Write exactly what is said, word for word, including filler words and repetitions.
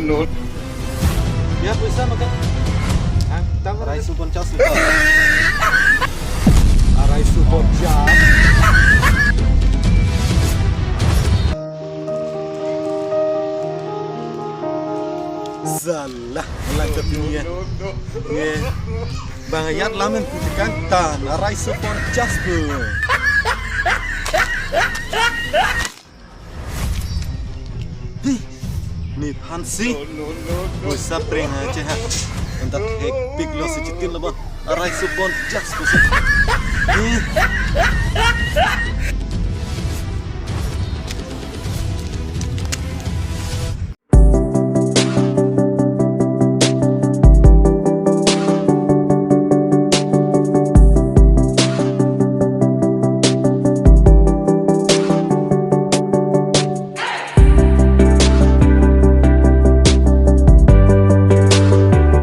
Ya, poisa makan. Hah? Tang arai su ponchas. Arai su ponchas. Salah, langkap ini ya. Ye. Bang ayat lamen putikan tan arai su ponchas pu. Di, nephan si. Poisa preng ha cheha. Antat hekpik lo si chitin lo ba. Arai su ponchas pu si. Di.